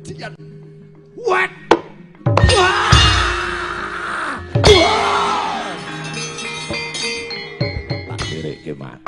Edian. Wah. Wah. Wah. Tak derekke, Mas.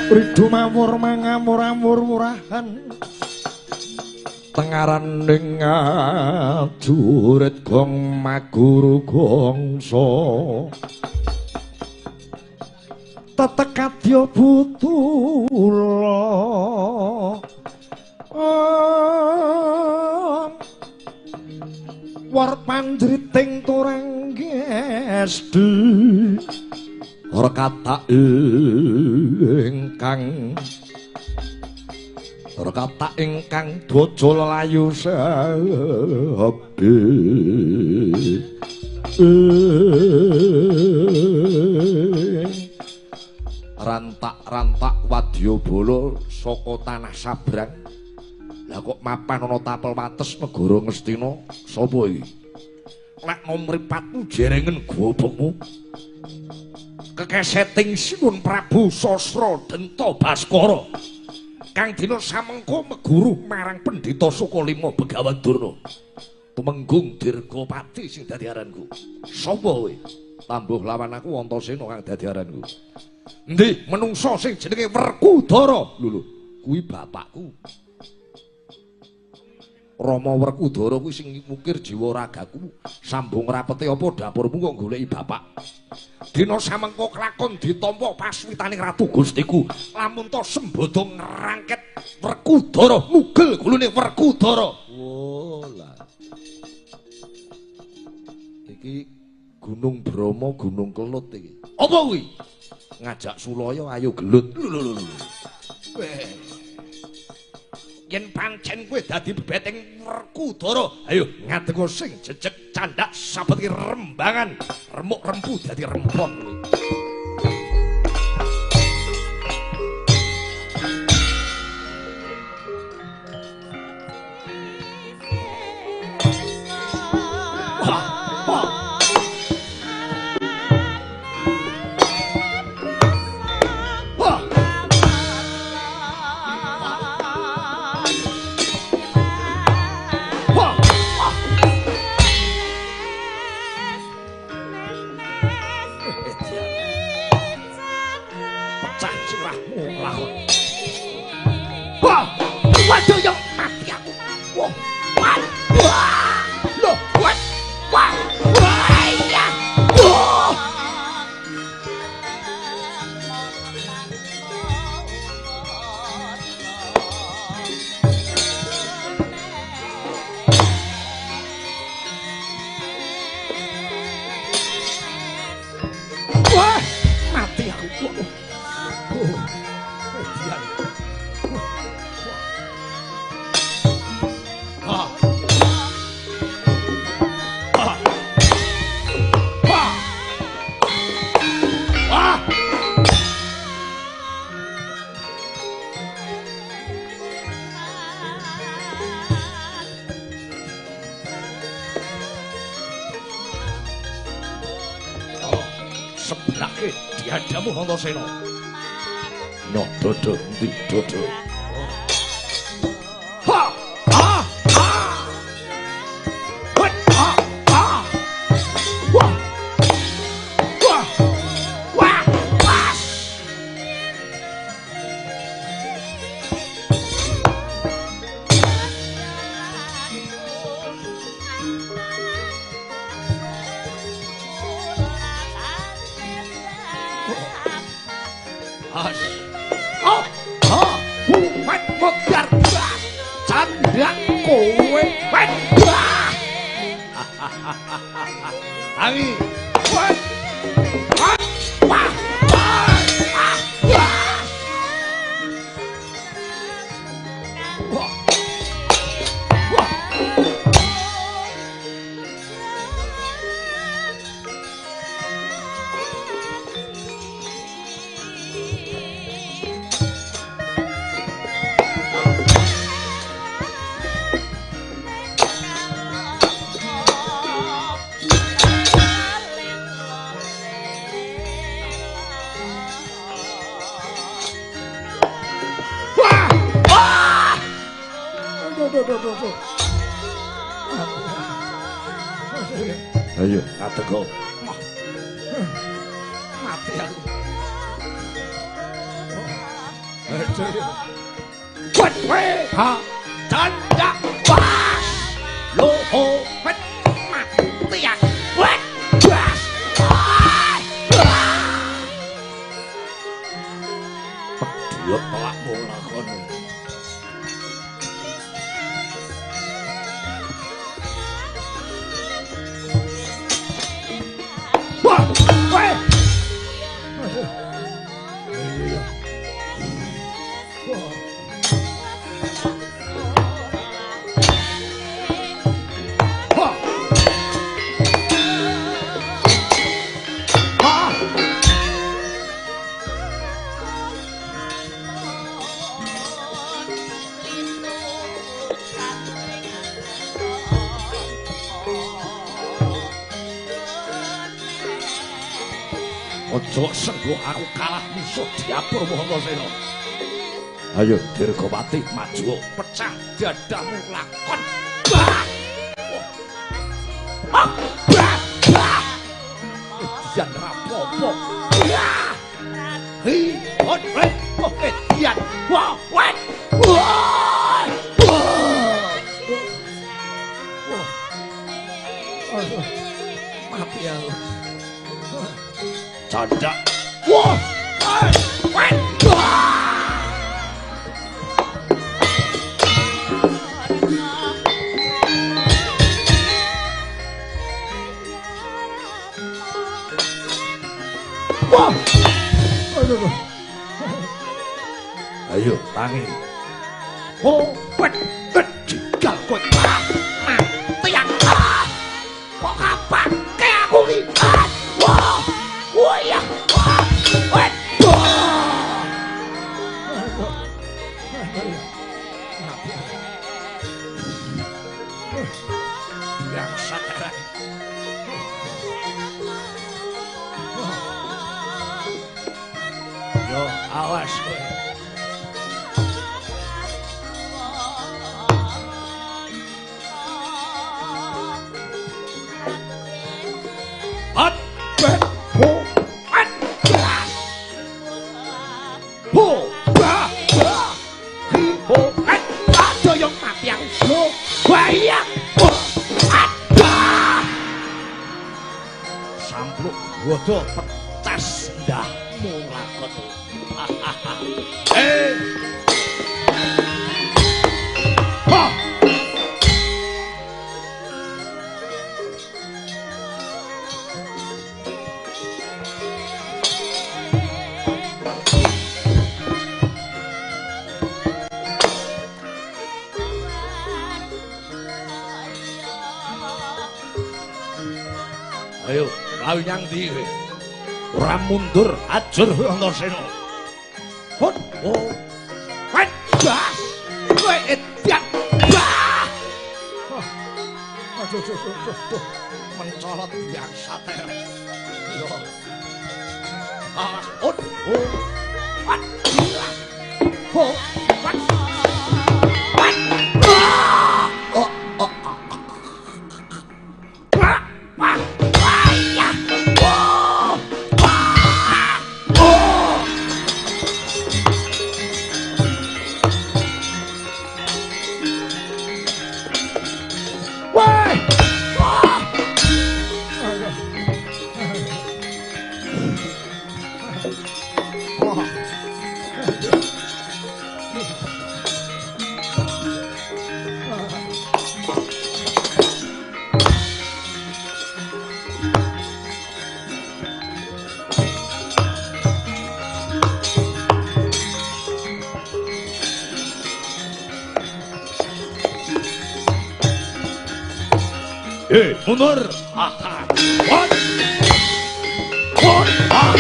Ridu mawur mangamur-amur murahan tengaran ning ajurit gong maguru gongso tetek kadya butula war panjriting turang gesti rekata ingkang rekata ingkang dwaja lelayu sepi rantak-rantak wadyabala saka tanah sabrang. Lah kok mapan ana tapel wates negara Ngastina sapa iki? Lek mripatmu jerengen gobokmu kekeseting Sinuwun Prabu Sasra Denta Baskara kang dina samengko meguru marang Pendhita Sukalima Begawan Durna Tumenggung Dirgapati sing dadi aranku. Sapa kowe? Tambuh lawan aku Antasena kang dadi aranku. Endi menungsa sing jenenge Werkudara? Lho lho, kuwi bapakku. Rama Werkudara kuwi sing ngukir jiwa ragaku. Sambung rapete apa dapurmu kok goleki bapak? Dina samengko klakon ditampa paswitaning Ratu Gustiku. Lamun ta sembada ngrangket Werkudara mugel gulune Werkudara. Wo lah. Iki Gunung Bromo, Gunung Kelut iki. Apa kuwi? Ngajak Sulaya ayo gelut. Lho lho lho. Weh. Yen pancen kowe dadi bebeteng Werkudara, ayo ngadeg sing jejeg candhak sabet iki rembangan, remuk rempu dadi rempon kowe. Antasena. Nyok dodo endi dodo. Ha! Ha! Ha! Wet! Ha! Ha! Wah! Wah! Wah! Was! As. Oh, ha, hu, wet, modar, bah. Candak kowe, wet, bah. Tangi, wet, wah, wah, wah, ah, wah. Wah. Wah. Wah! Wah! Aduh, aduh, aduh, aduh. Ayo, ngadeg. Mati aku. Aduh. Wet, wet, ha, candak, bas. Loho, wet, mati aku. Wet, bas. Wah, wah. Pedhot telakmu lakone. Wah, weh. Iya. Wah. Wah. Ah. Ojo senggo aku kalah musuh diapur Antasena. Ayo Dirgawati maju pecah dadamu lakon. Bah. Wah. Bah. Bah. Edian rapopo. Ya. Hi, hot red, oh edian. Wah, wet. Wah. Wah. Wah. Aduh. Mati aku. Candak. Wah. Wet. Wah. Wah. Aduh, aduh. Ayo tangi. Oh, wet, wet, jigal kowe. Mati aku. Kok kapake aku iki? Wah. Wah ya. Wah. Wet. Wah. Aduh. Mati aku. Bangsat arek. Yo, awas kowe. Hat, bet, ho, at, bas. Ho, ba, ba. Hi, ho, at, aja yo mati aku. Ho, bayang. Ho, at, ba. Sampluk godo pecas ndahmu lakon. Eh. Ha. Ayo, layu nyang ndi kowe? Ora mundur, ajur kowe Antasena. Hot, oh. Wet, bas. Kowe edan. Bah. Aduh, aduh, aduh, aduh. Mencolot bangsat. Yo. Awas. Oh. Wat. Oh. Wat. Wat. Oh. Oh. Wah. Wah. Wah. Ya. Oh. Wah. Oh. Wah. Wah. Wah. Mundur. Aha. One. One. Ah.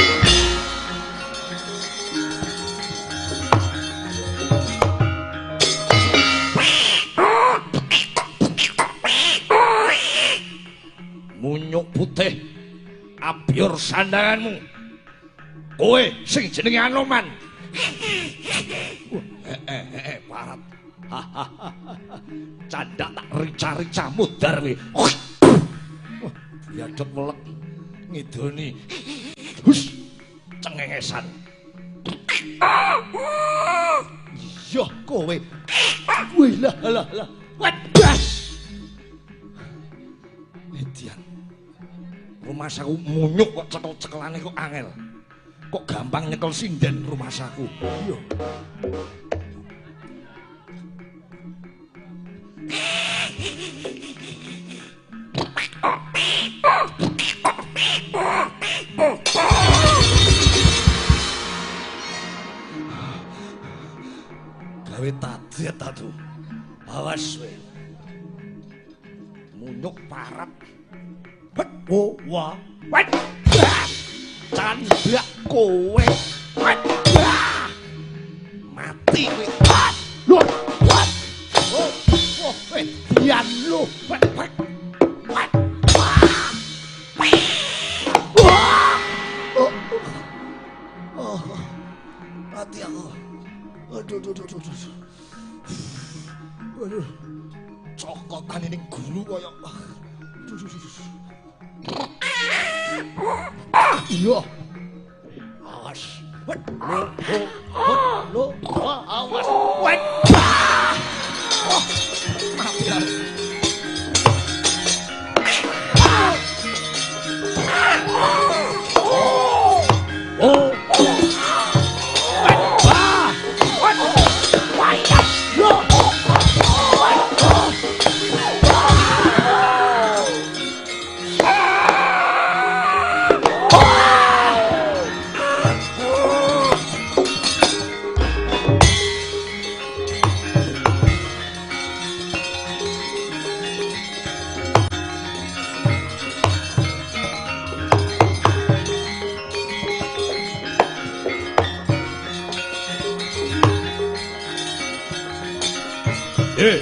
Munyuk putih abyor sandanganmu. Kowe sing jenenge Anoman. Parat. Candak tak rica-rica mudar kowe. Wah, biadep melek ngidoni. Hus, cengengesan. Iya kowe. Wih lah lah lah. Wedas. Edian. Rumasaku munyuk kok cekel-cekelane kok angel. Kok gampang nyekel sinden rumasaku. Iya. Gawe tadet atuh. Awas kowe. Munyuk parat. Het wo wa. Wet. Candak kowe. Wet. Mati kowe. Lho. Wat. Oh, oh, edian lho. Wet. Wet. Wet. Oh. Oh. Mati aku. Aduh, aduh, aduh, aduh. Aduh. Cokotan ini gulu kaya. Aduh, aduh, aduh. Iya. Awas. Wet. Lo, lo, lo, awas. Wet. Oh, mati aku. Oh. Oh. Wet. Wah. Wet. Wah. Lo.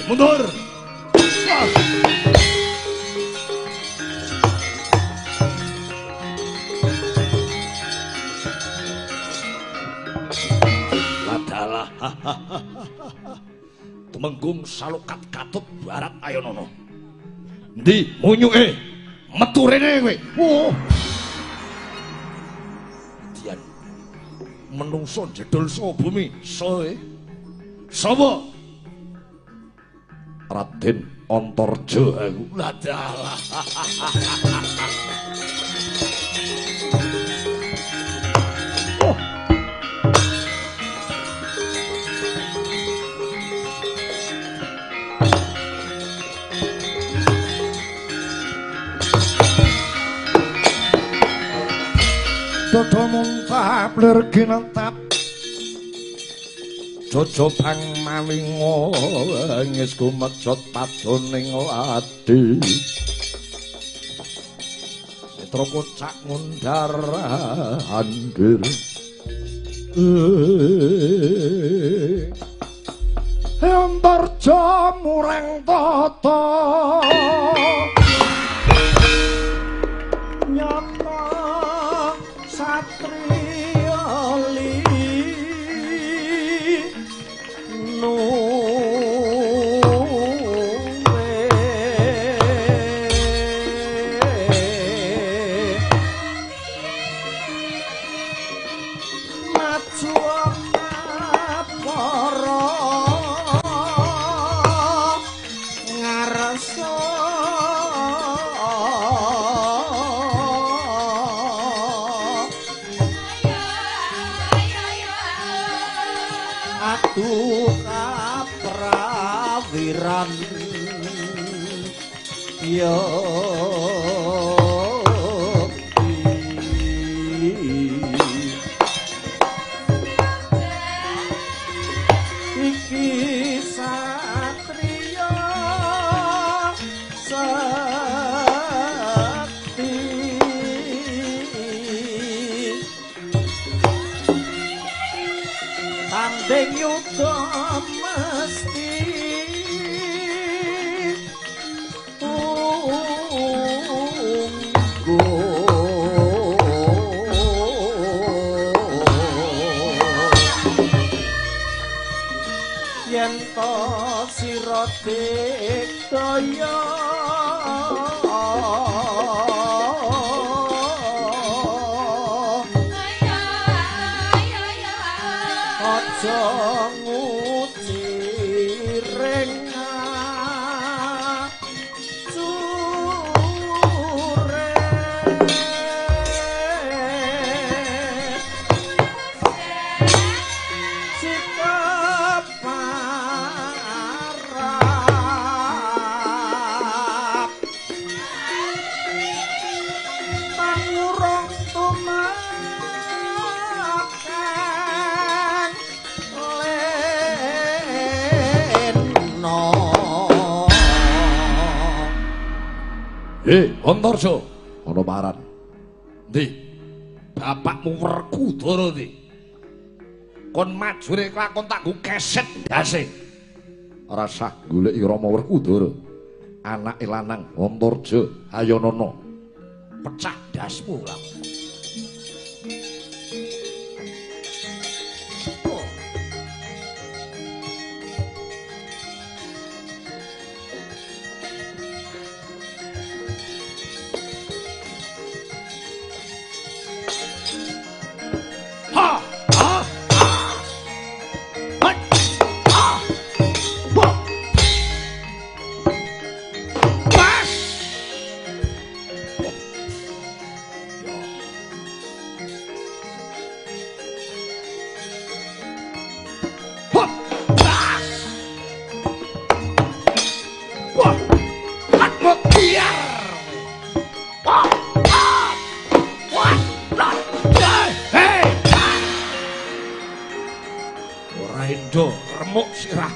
Mundur. Ladalah. Tumenggung Salokat Katut Barat Ayonono. Endi munyuke? Metu rene kowe. Oh. Dian. Menungso jedul saka bumi. Soe. Sapa? Raden Antarja aku. Ladalah. Oh. Dodo muntap lir ginetap. Jojobang malinga ngis gumejot padoning ladi. Netra kocak ngundar andir. Antarja mureng tata nyata satri. Aja para ngarsa atuh kaprawiran ya iki satriya sekti tanding yuda mesti yen to sira digdaya aja nguciring acure sikap parap pangurung tumakan leno. Hei, Antarja, ana paran. Ndi? Bapakmu Werkudara ndi? Kon majure kelakon tak nggo keset ndase. Ora sah goleki Rama Werkudara. Anake lanang Antarja, ayo nono. Pecah ndasmu lah. Ha! Ha! Ha! Ha! Wah! Pas! Ha! Pas! Wah! Atmo biar! Wah! Ah! Wah! Lah! Hei! Ora endo remuk sirah.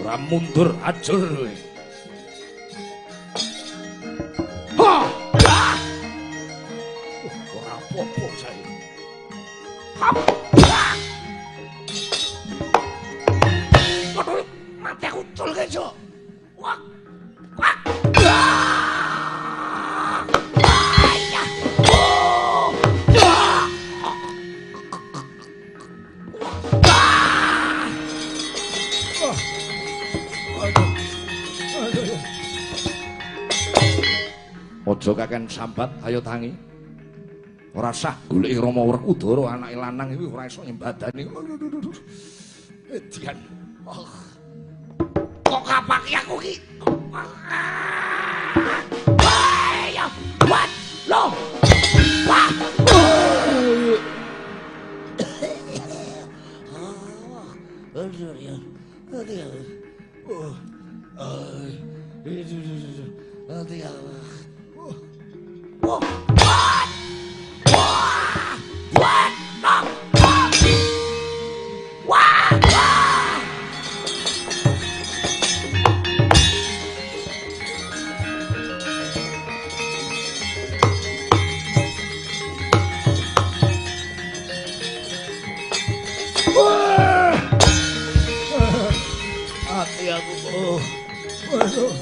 Ora mundur ajur kowe. Ha! Ah! Ora apa-apa saya. Hap! Ah! Aduh, mati aku cul kejo. Wah. Wah. Ah! Ayah. Oh. Ah. Ah. Aja kaken sambat, ayo tangi. Ora sah goleki Rama Werkudara, anake lanang iki ora iso nyembadani. Edian. Oh. Kok kapaki aku ki? Wah, ya. Wah, lo. Wah. Aduh ya. Aduh. Oh. Aduh. Wah. Wah. Wah. Wah. Wah. Wah. Wah. Hati aku. Oh. Aduh.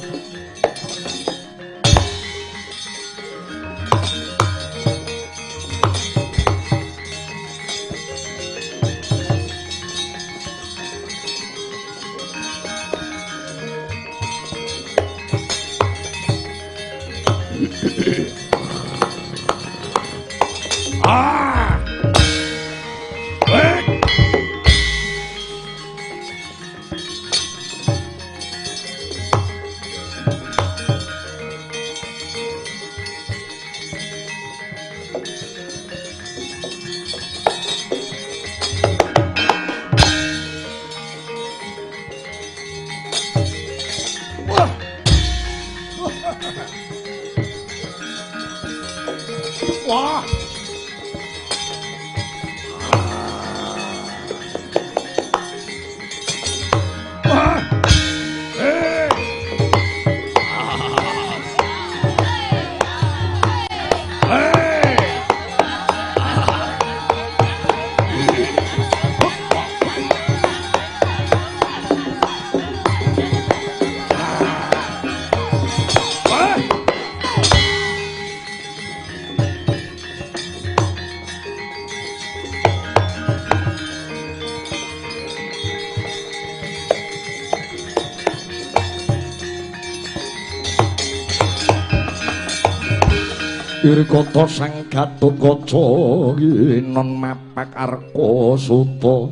Irikata Sang Gatotkaca non mapak arka suta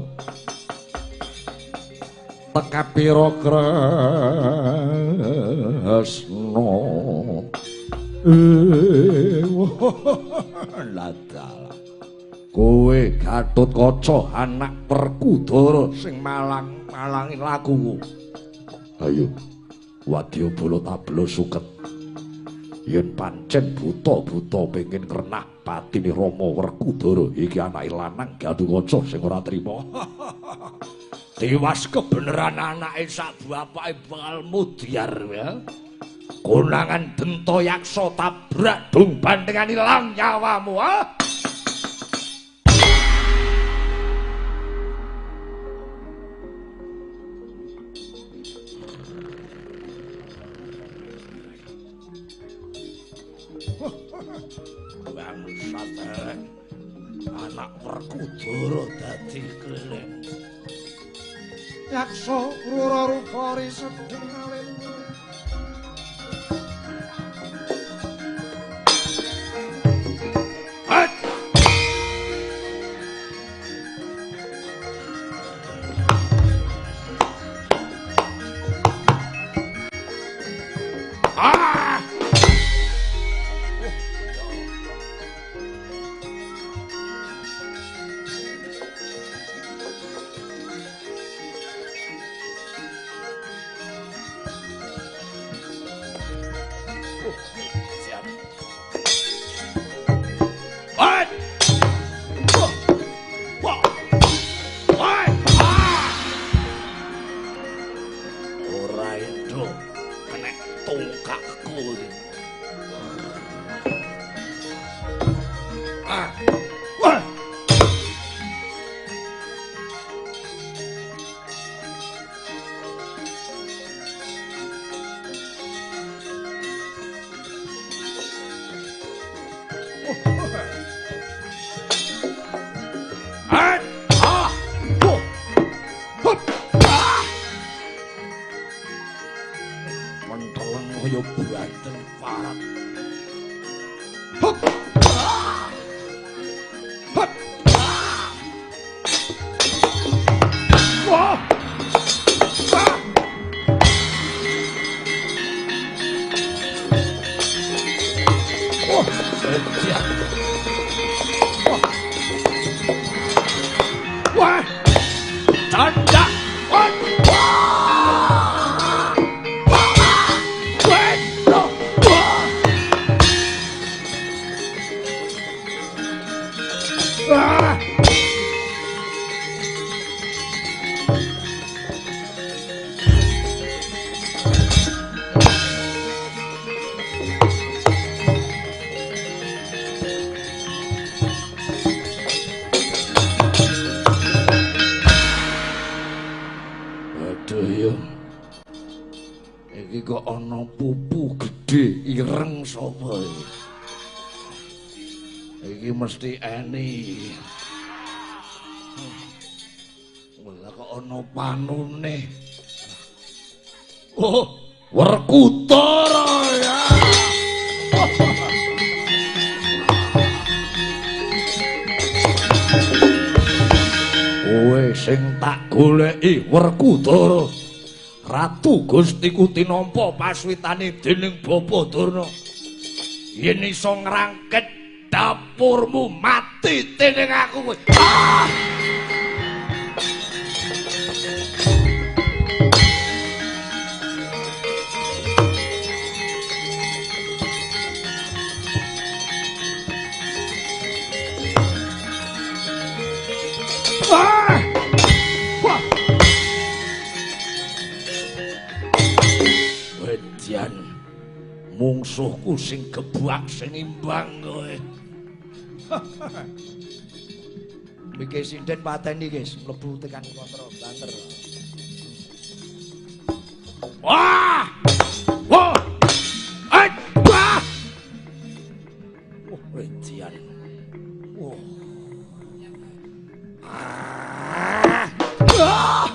tekapira kresna ladal kowe Gatotkaca anak Werkudara sing malang-malangi lakuku. Ayo wadya bala tabla suket. Yen pancen buta-buta pengin ngrenah patine Rama Werkudara iki anake lanang Gatotkaca sing ora trima. Tiwas kebeneran anake sak bapake bakal mudyar ya. Konangan Dentayaksa tabrak dung bantengan ilang nyawamu ah. Bangsat anak Werkudara dadi keliling. Yaksa rura rupa risedeng alit. Ireng sapa iki? Iki mesti Eni. Lah kok ana panune. Oh, Werkudara ya. Kowe sing tak goleki Werkudara. Ratu Gustiku tinampa paswitane dening Bapa Durna. Yen iso ngrangket dapurmu mati dening aku kowe. Ah! Ah! Wah! Edian mungsuhku sing gebak sing imbang kowe. Mike sinden pateni guys, mlebu tekan kontra banter. Wah! Wah! Wah! Wah! Edian. Wah. Ah! Ah!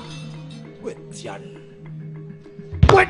Edian. Wah!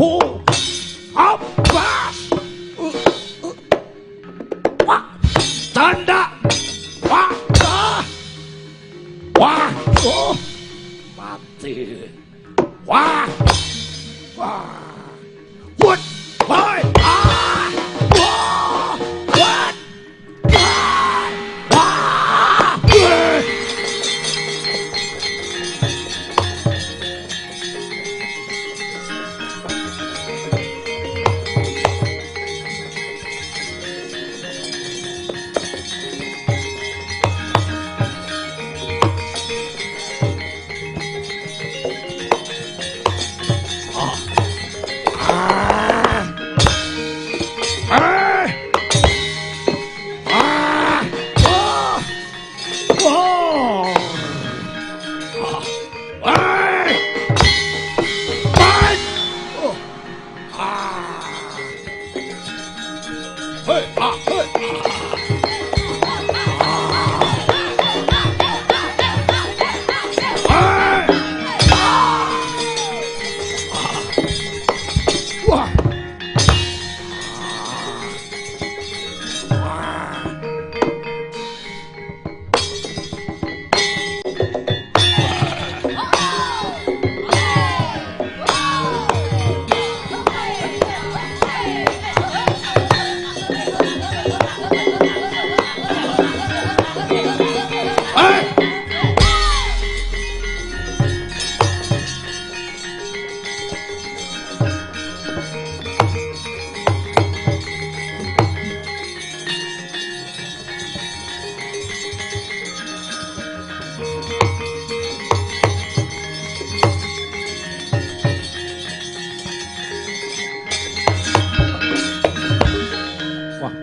Ho. Abbas. Wah. Tanda. Wah. Wah. Oh. Mati. Wah. Wah. What? Why? Ah. Wah. What? Wah. Wah.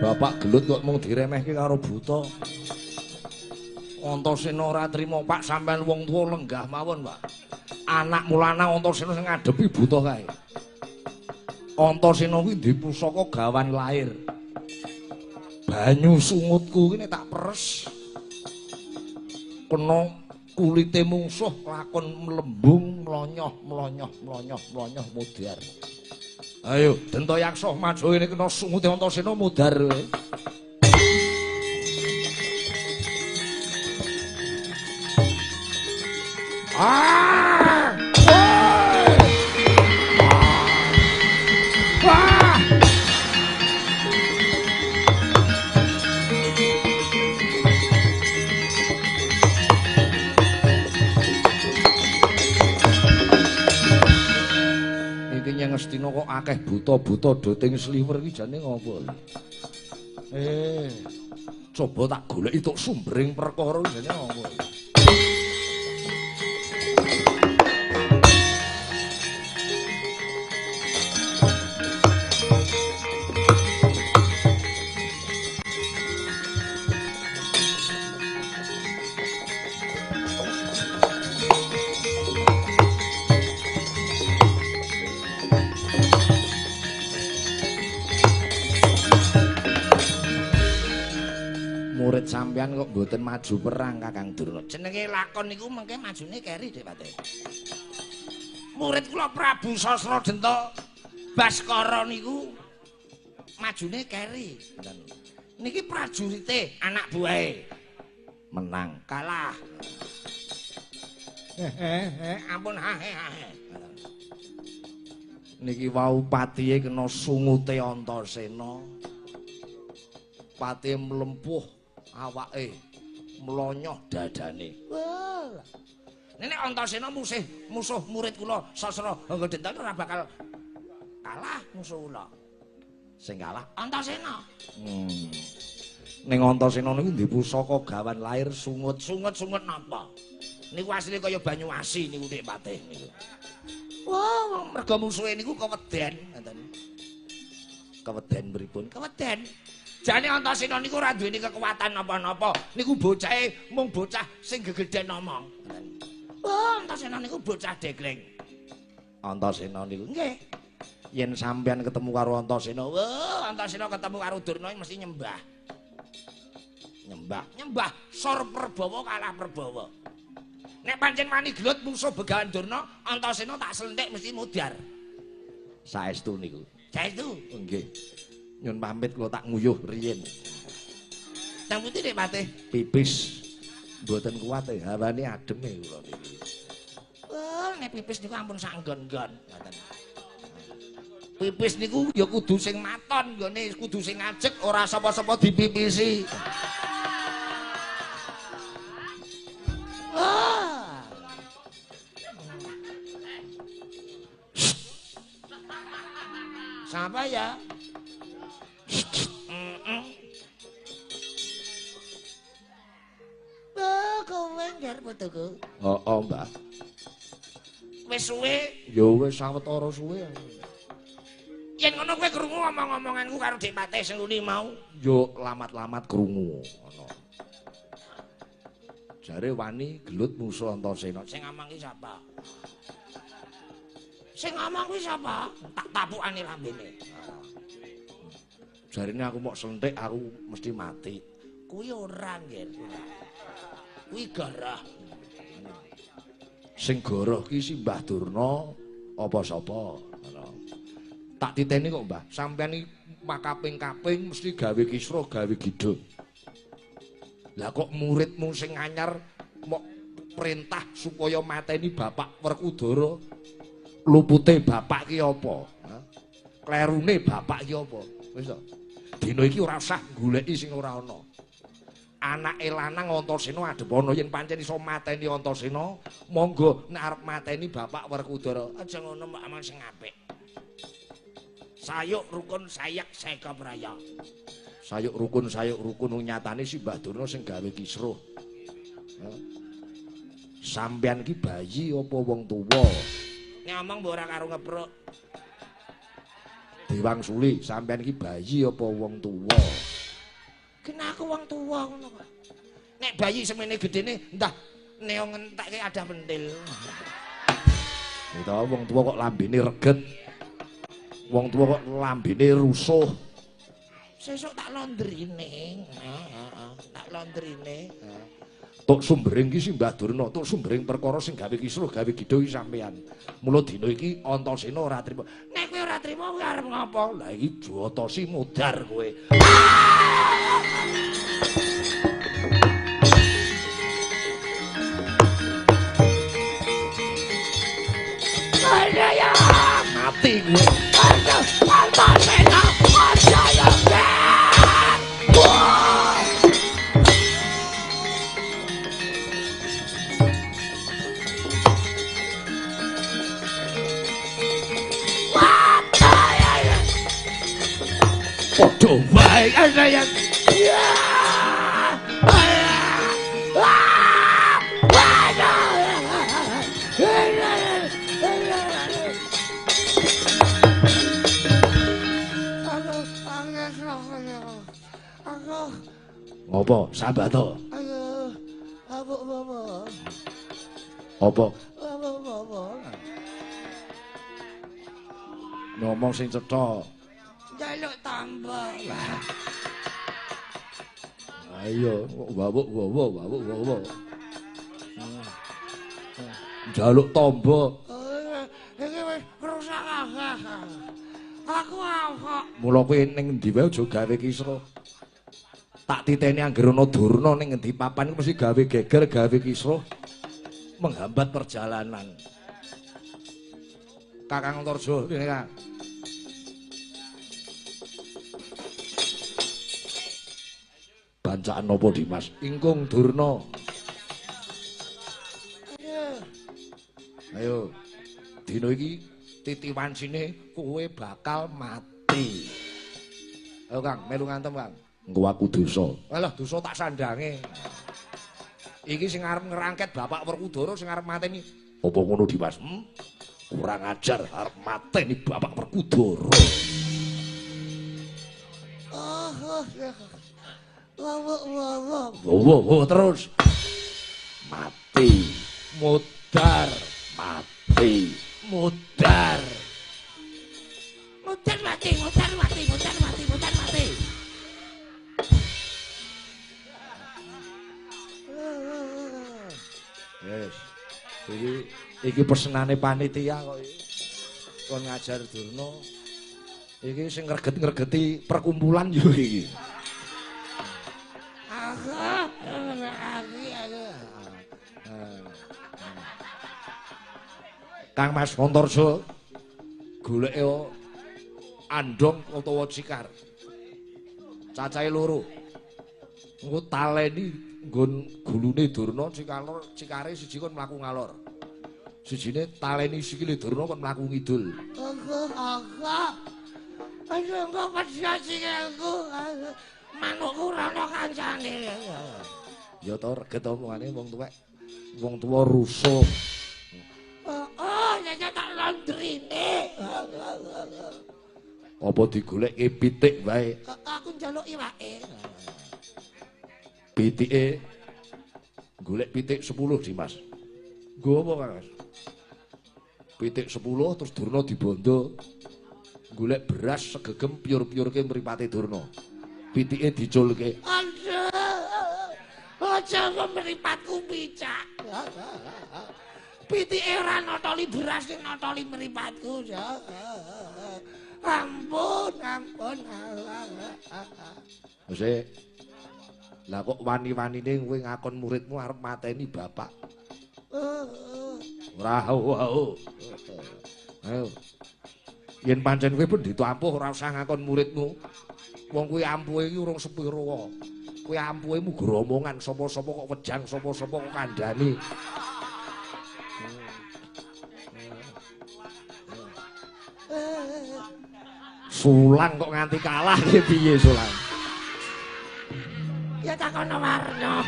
Bapak gelut kok mung diremehke karo buta. Antasena ora trima, Pak, sampean wong tuwa lenggah mawon, Pak. Anak mulana Antasena sing ngadepi buta kae. Antasena kuwi ndek pusaka gawan lair. Banyu sungutku ki nek tak peres kena kulite mungsuh lakon mlembung mlonyoh mlonyoh mlonyoh mlonyoh mudhar. Ayo, Denta Yaksa maju ini kena sungute Antasena mudhar kowe. Ah! Wah! Iki Ngestina kok akeh buta-buta doting sliwer iki jane ngopo? Coba tak goleki tok sumbering perkara jane ngopo? Murid sampean kok mboten maju perang Kakang Durna. Jenenge lakon niku mengke majune keri Dik Patih. Murid kula Prabu Sasradenta Baskara niku majune keri. Niki prajurite anak buahe. Menang kalah. Ampun hahe hahe. Niki wau patihe kena sungute Antasena. Patihe mlempuh awake mlonyoh dadane. Wah. Nek Antasena musuh murid kula Sasra Hanggadenta ora bakal kalah musuh kula. Sing kalah Antasena. Ning Antasena niku ndek pusaka gawan lair sungut. Sungut-sungut napa? Niku asline kaya banyu asi niku Dik Patih niku. Wah, mergo musuhe niku keweden ngoten. Keweden pripun? Keweden. Jane Antasena niku ora duweni kekuatan napa-napa. Niku bocahe mung bocah sing gegedhen omong. Wah, Antasena niku bocah degleng. Antasena niku nggih. Yen sampean ketemu karo Antasena, wah, Antasena ketemu karo Durna mesti nyembah. Nyembah, nyembah sor Perbawa kalah Perbawa. Nek pancen wani gelut mungsuh Begawan Durna, Antasena tak selentik mesti mudhar. Saestu niku. Saestu? Nggih. Nyun pamit kula tak nguyuh riyin. Nang pundi Dik Patih? Pipis. Mboten kuat e, hawane ademe kula niki. Oh, nek pipis niku ampun sak nggon-nggon, ngoten. Pipis niku ya kudu sing maton, nggone kudu sing ngajeg, ora sapa-sapa dipipisi. Wah. Siapa ya? Oh, kowe ngger putuku. Heeh, Mbah. Wis suwe? Ya wis sawetara suwe. Yen ngono kowe krungu omong-omonganku karo Dik Patih sing luni mau? Yo lamat-lamat krungu ngono. Jare wani gelut musuh Antasena. Sing ngomong ki sapa? Sing ngomong kuwi sapa? Tak tapukane lambene. Jarine aku mok sentik aku mesti mati. Kuwi ora, Nggir. Kuwi goroh. Sing goroh ki si Mbah Durna apa sapa? Ngono. Tak titeni kok, Mbah. Sampeyan iki makaping-kaping mesti gawe kisruh, gawe gidho. Lah kok muridmu sing anyar mok perintah supaya mateni Bapak Werkudara. Lupute bapak ki apa? Klerune bapak ki apa? Wis to. Dina iki ora usah goleki sing ora ana. Anake lanang Antasena adhep ana yen pancen iso mateni Antasena, monggo nek arep mateni Bapak Werkudara. Aja ngono mbok amang sing apik. Sayuk rukun sayak seka praya. Sayuk rukun nyatane si Mbah Durna sing gawe kisruh. Sampeyan ki bayi apa wong tuwa? Nek omong mbok ora karo ngepruk. Dewang Suli, sampeyan ki bayi apa wong tuwa? Kena aku wong tuwa ngono kok. Nek bayi semene gedene entah neo ngentekke ada pentil. Itu wong tuwa kok lambene reget. Wong tuwa kok lambene rusuh. Sesuk tak laundrine. Heeh, tak laundrine. Tok sumbering ki si Mbah Durna, tok sumbering perkara sing gawe kisruh, gawe gidho iki sampeyan. Mula dina iki Antasena ora trima. Nek kowe ora trima kowe arep ngopo? Lah iki jotosi mudhar kowe. Ayo mati kowe. Antasena, aja ya. Padha wae ana yang ngopo sambat to? Apa? Ngomong sing cetha. Njaluk tambah. Ayo, wawuk wawuk wawuk wawuk. Njaluk tamba. Iki wis rusak aku apa? Mula kowe ning endi wae aja gawe kisruh. Tak titeni anggere ana Durna ning endi papan mesti gawe geger, gawe kisruh, menghambat perjalanan. Kakang Antarja, rene Kang. Bancaan napa Dimas? Ingkung Durna. Ayo. Dina iki titiwancine kowe bakal mati. Ayo Kang, melu ngantem Kang. Engko aku dosa. Alah dosa tak sandange. Iki sing arep ngerangket Bapak Werkudara sing arep mateni. Apa ngono Dimas? Kurang ajar arep mateni Bapak Werkudara. Wah, terus. Mati. Mudar, mati. Mudar. Mudar mati, mudar mati, mudar mati, mudar mati. Yes. Iki pesenane panitia kok iki. Kon ngajar Durna. Iki sing ngreget-ngregeti perkumpulan yo iki. Kang Mas Antarja goleke andong utawa cikar. Cacahe loro. Engko taleni nggon gulune Durna cikalor cikare siji kon mlaku ngalor. Sijine taleni sikile Durna kon mlaku ngidul. Ayo engko pedha sikilku. Manukku ora ana kancane. Ya to reget omongane wong tuwek. Wong tuwa rusuh. Oh, ya tak laundrine. Apa digolekke pitik wae? Aku njaluk iwake. Pitike golek pitik 10, Dimas. Nggo apa, Kang Mas? Pitik 10 terus Durna dibondo. Golek beras segegem piur-piurke mripate Durna. Pitike diculke. Aduh. Aja kok mripatku picak. Pitike ora notoli beras sing notoli mripatku. Ampun, ampun. Wis. Lah kok wani-wanine kowe ngakon muridmu arep mateni bapak. Ora au. Ayo. Yen pancen kowe pendhita ampuh ora usah ngakon muridmu. Wong kuwi ampuhe iki urung sepira. Kowe ampuhe mu gromongan sapa-sapa kok wejang, sapa-sapa kok kandhani. Sulang kok nganti kalah ki piye Sulang? Ya takono warna.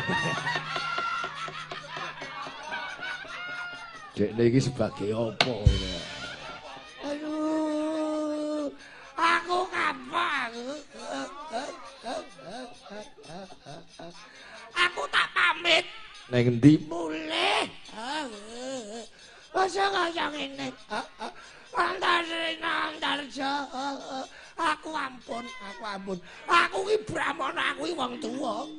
Dekne iki sebagai apa? Aduh, aku kapok. Aku tak pamit. Neng endi? Mulih. Aja kaya ngene. Antarja. Aku ampun, aku ampun. Aku iki brahmana, aku iki wong tuwa.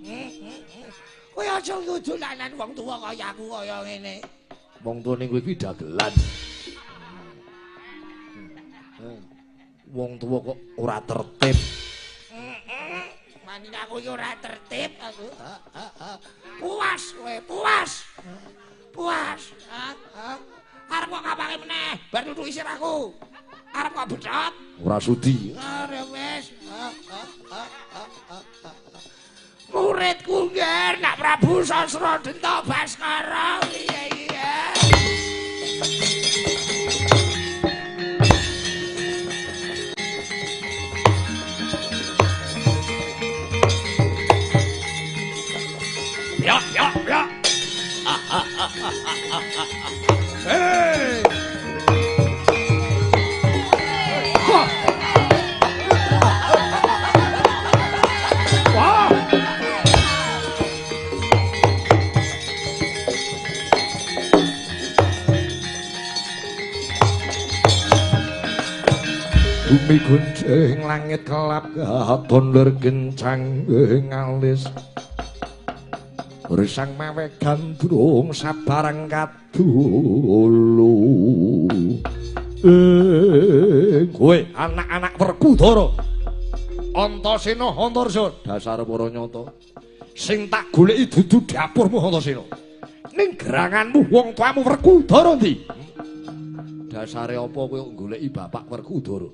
Kowe aja dolanan wong tuwa kaya aku kaya ngene. Wong tuwa ning kowe iki dagelan. Wong tuwa kok ora tertib. Mani aku iki ora tertib aku. Puas kowe, puas. Puas. Arep kok ngapake meneh? Bar nutuki sirahku. Arep kok bedhot? Ora sudi. Ora wis. Muridku ngger nak Prabu Sasradenta Baskara. Iya iya. Ya ya ya. Hey! Wah! Wah! Bumi guncing langit kelap katon lir kencang ngalis. Risang mawe gandrung sabarang kadulu. Kowe anak-anak Werkudara. Antasena Antarja dasar para nyata. Sing tak goleki dudu dapurmu Antasena. Ning geranganmu wong tuamu Werkudara ndi? Dasare apa kowe kok goleki bapak Werkudara?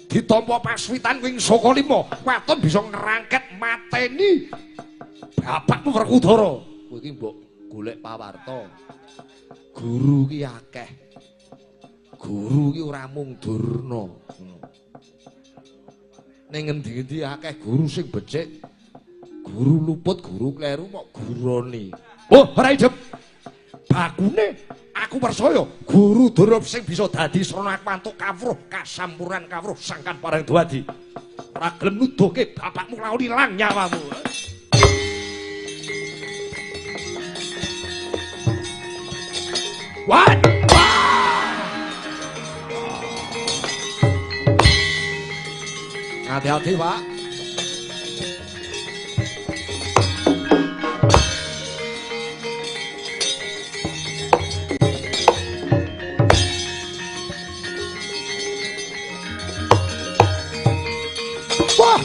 Ditampa paswitan wing saka lima, waton bisa ngerangket mateni bapakmu Werkudara. Kowe iki mbok golek pawarta. Guru ki akeh. Guru ki ora mung Durna. Ning ngendi-endi akeh guru sing becik. Guru luput, guru kleru mok guroni. Oh, ora idep. Bakune aku percaya guru Durna sing bisa dadi srana aku antuk kawruh kasampuran kawruh sangkan parang dumadi. Ora gelem nuduhke bapakmu lawan ilang nyawamu. What? Hati-hati, Pak. Wah.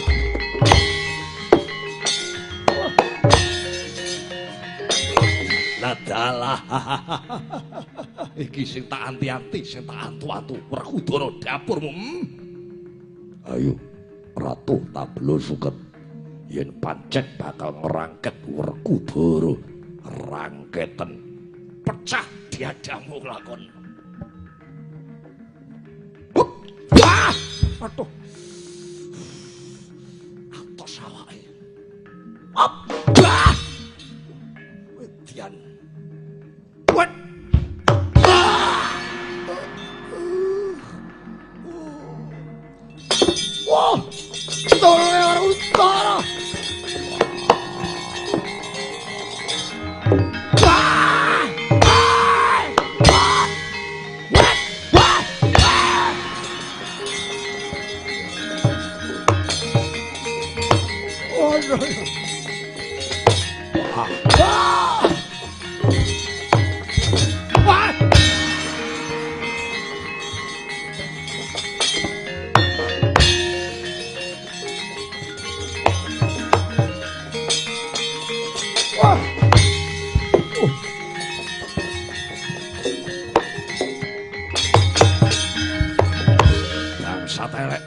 Ladalah. Iki sing tak anti-anti, sing tak antu-antu Werkudara dapurmu. Ayo Ratu Tablo Suket, yen pancen bakal ngrangket Werkudara, rangketen pecah diadamu lakon. Wah, aduh. Atos awake. Wah. Wedian. Wet. Wah. Tolong Werkudara. Bangsat elek.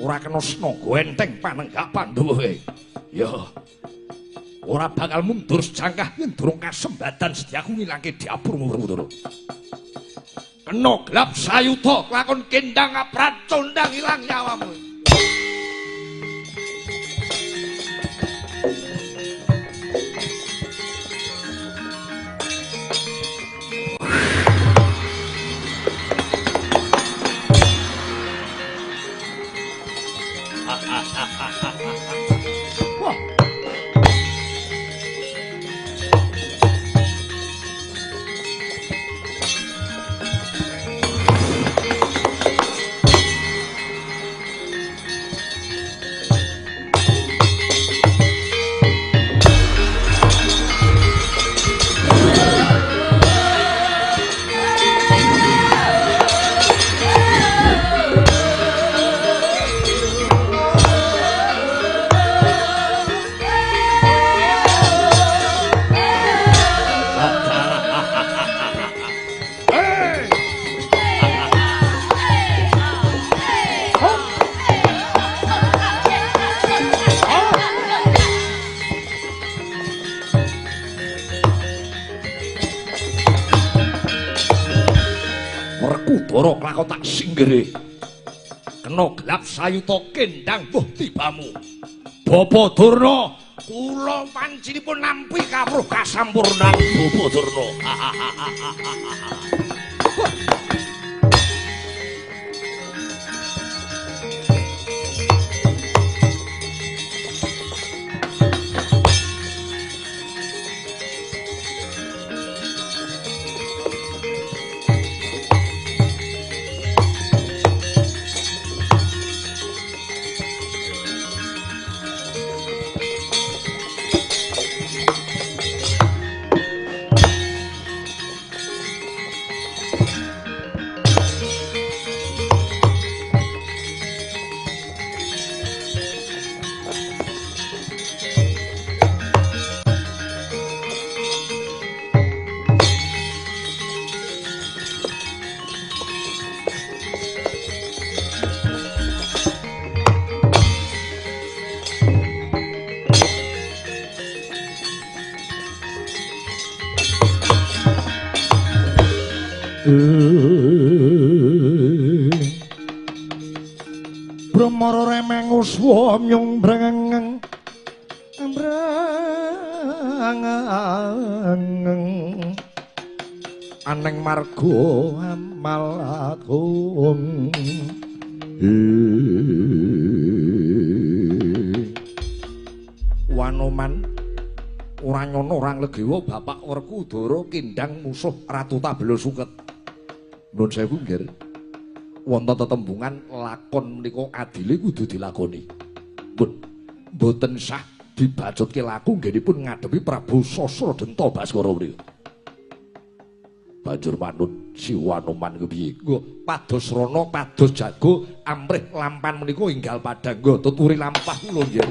Ora kena senaga enteng panenggak Pandhawa. Ya. Ora bakal mundur sejangkah yen durung kasembadan sediaku ngilangke dapurmu Werkudara. Kena gelap sayuda lakon kendang aprat condang ilang nyawamu. Wah. Werkudara lakon tak singgere. Kena gelap sayuta kendang buh tibamu. Bapa Durna, kula pancinipun nampi kawruh kasampurnan Bapa Durna. Brahmara remeng uswa myung brengeng brengeng aneng marga amal agung. Wanoman ora nyono ora nglegewa Bapak Werkudara kindang musuh Ratu Tablo Suket. Nuwun sewu nggih. Wonten tetembungan lakon menika adile kudu dilakoni. Pun mboten sah dibacutke laku nggenipun ngadepi Prabu Sasradenta Baskara menika. Banjur manut Siwanoman kepiye? Nggo pados rana pados jago amrih lampan menika enggal padhang. Nggo tuturi lampah kula nggih.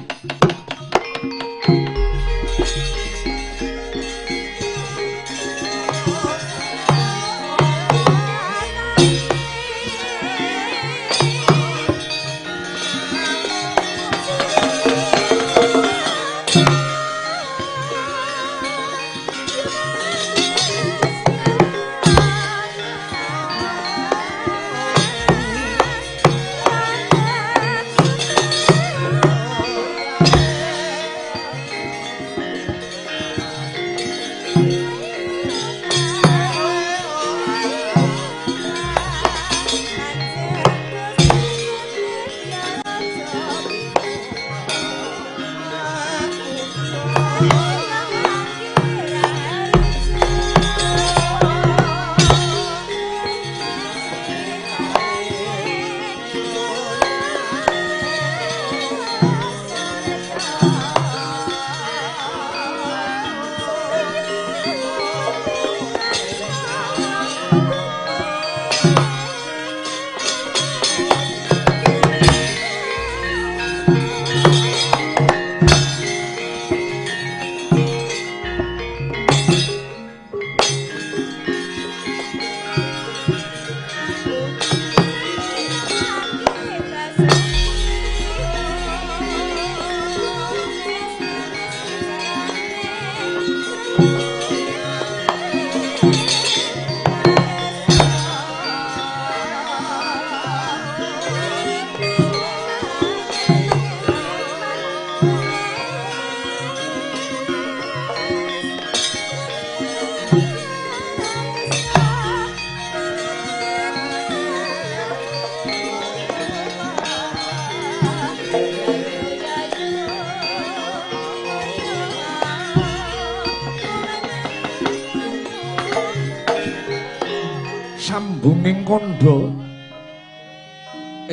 Sambunging kandha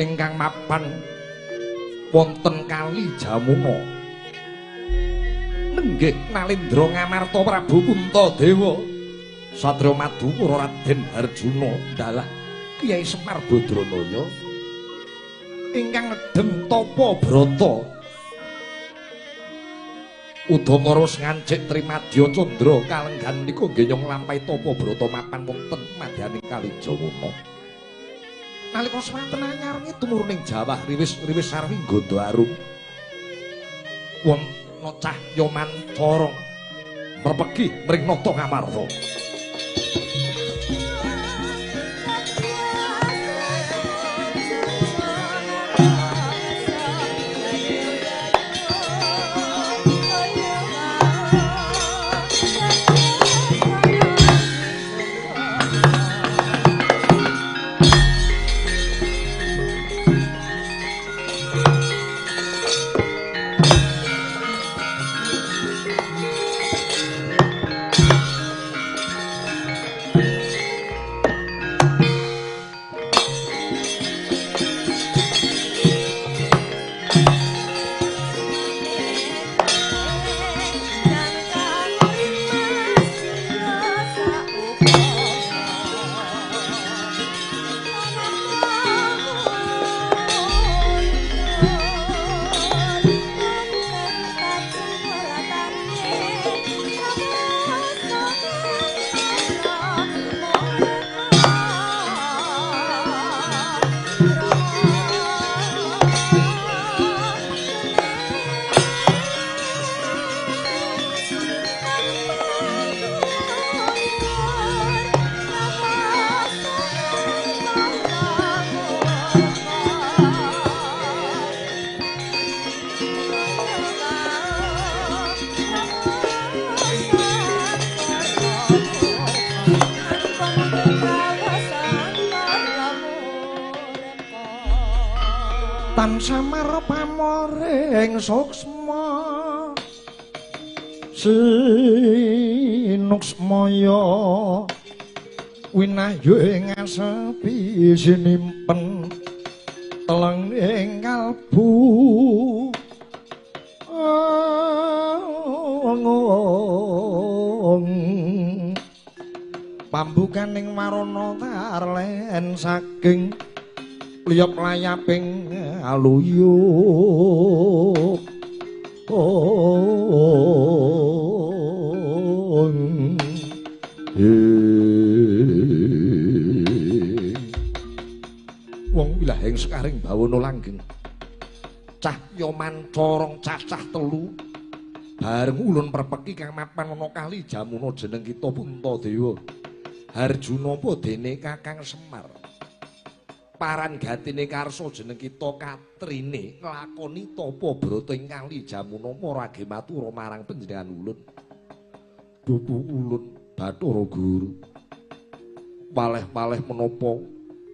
ingkang mapan wonten Kali Jamuna. Nenggih Nalendra Ngamarta Prabu Puntadewa Satria Madukara Raden Harjuna dalah Kyai Semar Badranaya ingkang ngedhem tapa brata. Udakara ngancik Trimadya Candra kalenggan menika nggih nyong nglampahi tapa brata mapan wonten madyaning Kali Jamuna. Nalika semanten anyarengi tumurun ing Jawah riwis-riwis sarwi ganda arum. Wonten cahya mancara mrepegi mring nata Ngamarta. Tan samar pamoring suksma sinuksmaya winahyu ing asepi sinimpen teleng ing kalbu Pambukaning warana tarlen saking liyap layaping aluyuk. Wong wilahing sekaring bawana langgeng cahya mancorong cacah telu bareng ulun perpeki kang mapan ana kali Jamuna jeneng kita Puntadewa Harjuna apa dene Kakang Semar paran gatine karsa jeneng kita Katrine nglakoni tapa brata ing kali Jamuna marage matura marang panjenengan ulun dupu ulun Bathara Guru paleh-paleh menapa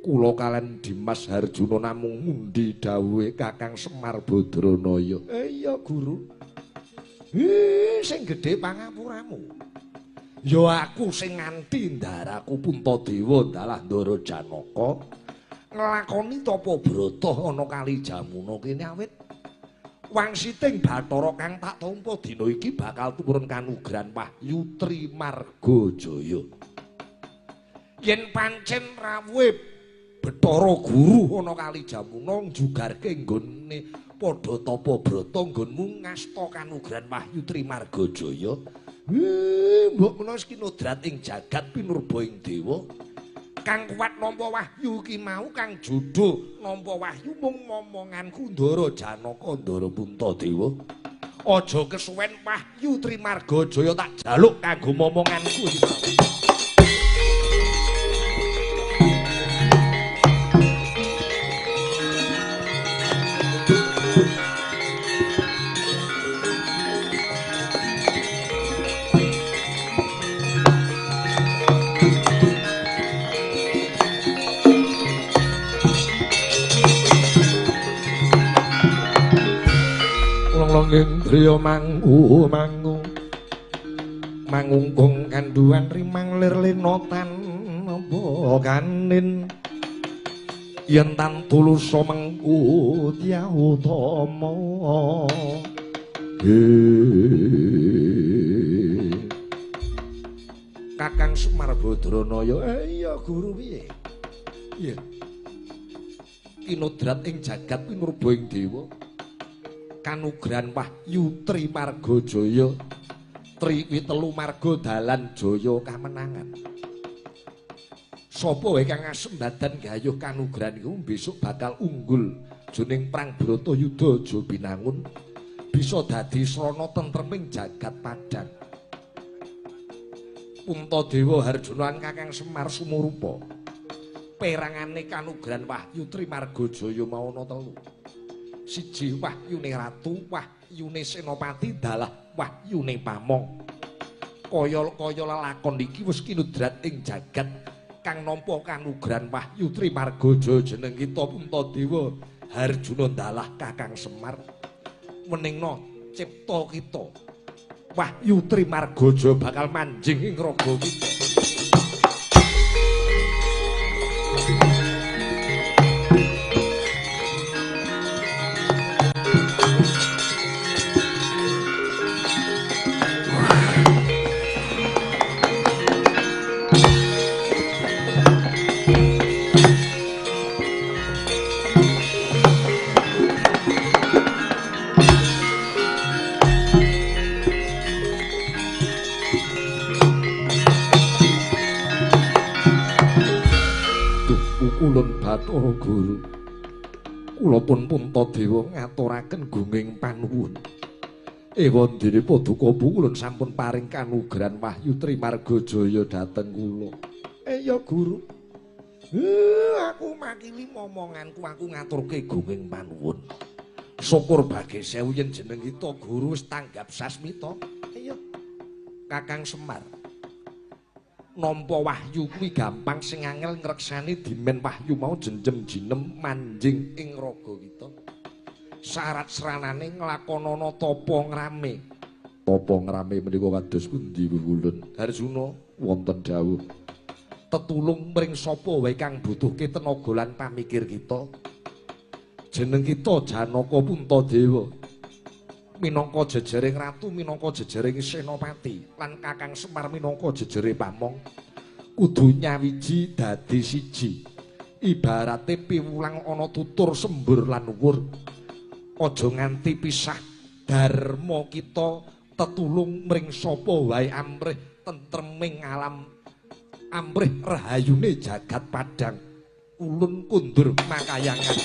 kula kalen Dimas Harjuna namung mundi dawuhe Kakang Semar Badranaya. Iya Guru. Sing gedhe pangapuramu. Ya aku sing nganti ndaraku Puntadewa dalah Ndara Janaka nglakoni tapa brata ana kali Jamuna kene awit wangsiting Bathara kang tak tampa dina iki bakal tumurun kanugran wahyu Trimarga Jaya. Yen pancen rawuhe Bathara Guru ana kali Jamuna njugarke nggone padha tapa brata nggonmu ngasta kanugran wahyu Trimarga Jaya. Mbok menawa kinodrat ing jagat pinurba ing dewa kang kuat nampa wahyu iki mau kang jodho nampa wahyu mung momonganku Ndara Janaka Ndara Puntadewa. Aja kesuwen wahyu Trimarga Jaya tak jaluk kanggo momonganku iki mau. Indriya mangu mangu mangungkung kanduan rimang lir lenotan apa kanin yen tan tulusa mengku utama. Kakang Semar Badranaya, iya Guru piye? Iya. Kinodrat ing jagat pinurba ing dewa. Kanugran wahyu Trimarga Jaya triwi telu marga dalan jaya kamenangan. Sapa wae kang asembadan gayuh kanugran iku besok bakal unggul jroning perang Bratayuda Aja Binangun bisa dadi srana tentreming jagat padhang. Puntadewa Harjuna lan Kakang Semar sumurupa. Perangane kanugran wahyu Trimarga Jaya mau ana telu. Siji wahyune ratu, wahyune senopati, dalah wahyune pamong. Kaya-kaya lelakon iki wis kinudrat ing jagat kang nampa kanugran wahyu Trimarga Jaya jeneng kita Puntadewa Harjuna dalah Kakang Semar. Meningna cipta kita wahyu Trimarga Jaya bakal manjing ing raga kita. Ulun Bathara Guru, kula pun Puntadewa ngaturaken gunging panuwun. Ewa dene paduka ulun sampun paring kanugran wahyu Trimarga Jaya dhateng kula. Iya Guru. Aku makili momonganku, aku ngaturke gunging panuwun. Syukur bage sewu yen jeneng kita Guru wis tanggap sasmita. Iya. Kakang Semar. Nampa wahyu kuwi gampang, sing angel ngreksani dimen wahyu mau jenjem jinem manjing ing raga kita. Syarat sranane nglakonana tapa ngrame. Tapa ngrame menika kados pundi ulun? Harjuna wonten dawuh. Tetulung mring sapa wae kang butuhke tenaga lan pamikir kita. Jeneng kita Janaka Puntadewa. Minangka jejering ratu, minangka jejering senopati, lan Kakang Semar minangka jejere pamong. Kudu nyawiji dadi siji. Ibarate piwulang ana tutur sembur lan wur. Aja nganti pisah dharma kita tetulung mring sapa wae amrih tentreming alam, amrih rahayune jagat padhang. Ulun kundur makayangan.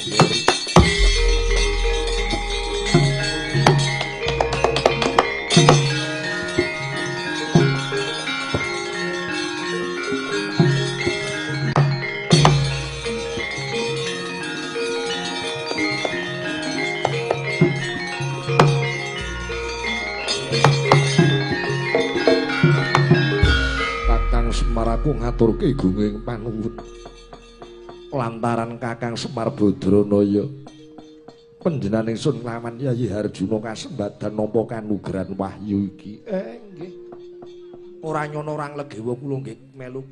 Semar aku ngaturke gunging panuwun lantaran Kakang Semar Badranaya panjenengan ingsun lawan Yayi Harjuna kasembadan nampa kanugrahan wahyu iki. Nggih. Ora nyono ora nglegewa kula nggih melu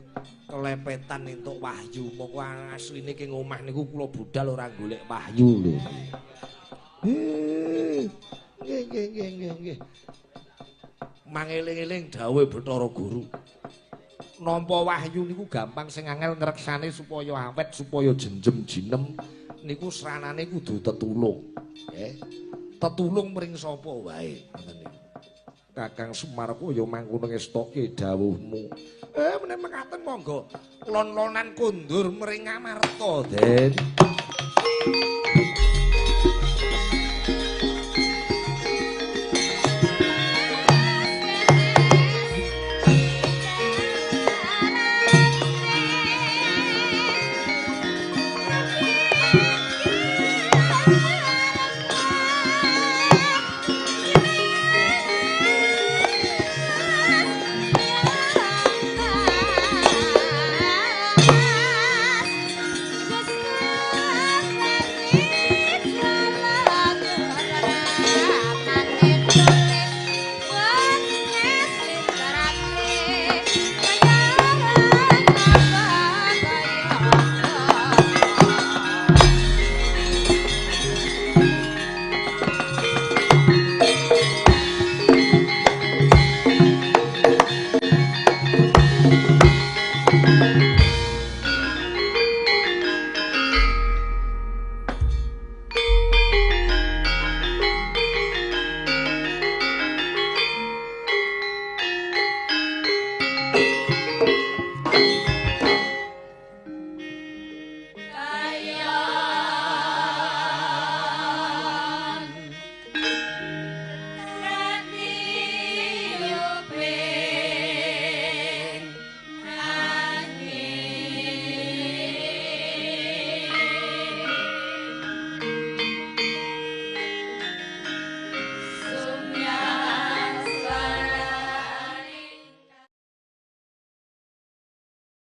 kelepetan entuk wahyu. Mongko asline ing omah niku kula budal ora golek wahyu lho. Nggih nggih nggih nggih nggih. Mangeling-eling dawuhe Bathara Guru. Nampa wahyu niku gampang, sing angel ngreksane supaya awet, supaya jenjem jinem niku sranane kudu tetulung. Nggih. Tetulung mring sapa wae ngoten niku. Kakang Semar kaya mangkono ngestoke dawuhmu. Meneh mekaten monggo. Lon-lonan kondur mring Amarta, Den.